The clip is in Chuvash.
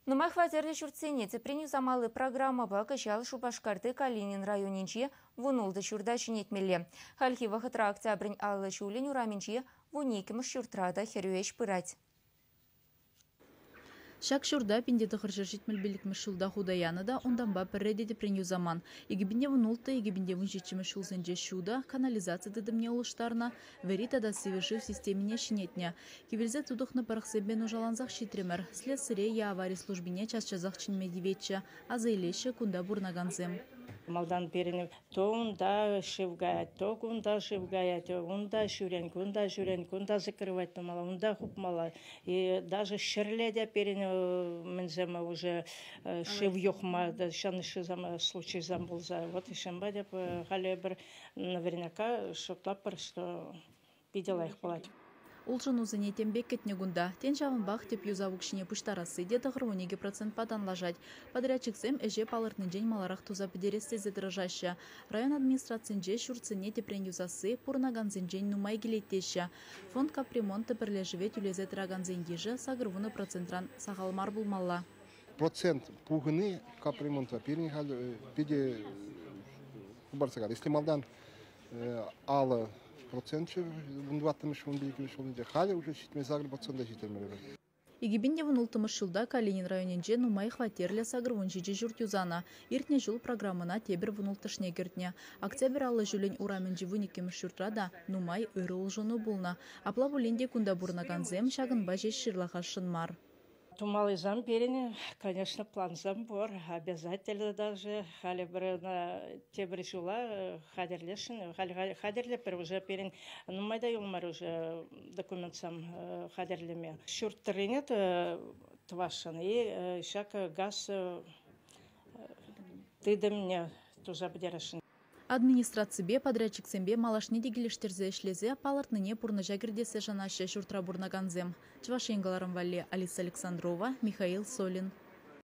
Нумай хваттерлӗ ҫуртсене тӗпрен юсамалли программӑпа кӑҫал Шупашкарти Калинин районӗнчи 16 ҫурта ҫӗнетмелле. Хальхи вӑхӑтра Октябрӗн 50 ҫулӗн урамӗнчи 12-мӗш ҫуртра та хӗрӳ ӗҫ пырать. Ҫак ҫурта 1975-мӗш ҫулта хута янӑ та унтанпа пӗрре те тӗпрен юсаман. 2016-2017 ҫулсенче ҫутӑ, канализаци тытӑмне улӑштарнӑ, вӗри тата сивӗ шыв системине ҫӗнетнӗ. Кивелсе тутӑхнӑ пӑрӑхсемпе нушалансах ҫитрӗмӗр. Слесаре е авари службине час-часах чӗнме тиветчӗ, аса илеҫҫӗ кунта пурӑнакансем. Малтан пирӗн то унта шыв каять, то кунта шыв каять, унта ҫӳрен, кунта ҫӳрен, кунта закрывать тумалла, унта хупмалла. И даже ҫӗрле те пирӗн мӗнсем уже шыв юхма ҫан случайсем пулса. Вот ҫавӑнпа те халӗ пӗр наверняка шутлатпӑр, что питӗ лайӑх пулать. Улшӑнусене тем пек кӗтнӗ кунта. Тен, ҫавӑнпах тӗп юсав укҫине пуҫтарасси те 92% танлашать. Подрядчиксем ӗҫе палӑртнинчен маларах туса пӗтерес тесе тӑрӑшаҫҫӗ. Район администрацинче ҫуртсене тӗпрен юсасси пурӑнакансенчен нумай килет теҫҫӗ. Фонд капремонта пӗрлешӗве тӳлесе тӑракансен йышӗ 80%-ран сахал мар пулмалла. Процент пухӑнни капремонта пирӗн халь питӗ хӑпарса кайрӗ. Если малтан 50 процентчӗ 14-мӗш, 15-мӗш ҫулӗнче, халӗ уже 78% ҫитермелле. 2016 ҫулта Калинин районӗнче нумай хваттерлӗ 87 ҫурт юсанӑ. Иртнӗ ҫул программӑна тепӗр 16-шне кӗртнӗ. Октябрь 50 ҫулӗн урамӗнчи 12-мӗш ҫуртра та нумай ырӑ улшӑну пулнӑ. Апла пулин те кунта пурӑнакансем ҫакӑнпа ҫеҫ ҫырлахасшӑн мар. Тумаллисем пирӗн, конечно, плансем пур, обязательно даже. Халӗ пӗр тепӗр ҫула хатӗрлесшӗн, хатӗрлетпӗр уже пирӗн нумай та юлмарӗ уже документсем хатӗрлеме. Ҫурт тӑррине тӑвасшӑн и ҫак газ тытӑмне туса пӗтересшӗн. Администраципе, подрядчиксемпе малашне те килӗштерсе ӗҫлесе палӑртнине пурнӑҫа кӗртессе шанаҫҫӗ ҫуртра пурӑнакансем. Чӑваш Ен кӑларӑм валли Алиса Александрова, Михаил Солин.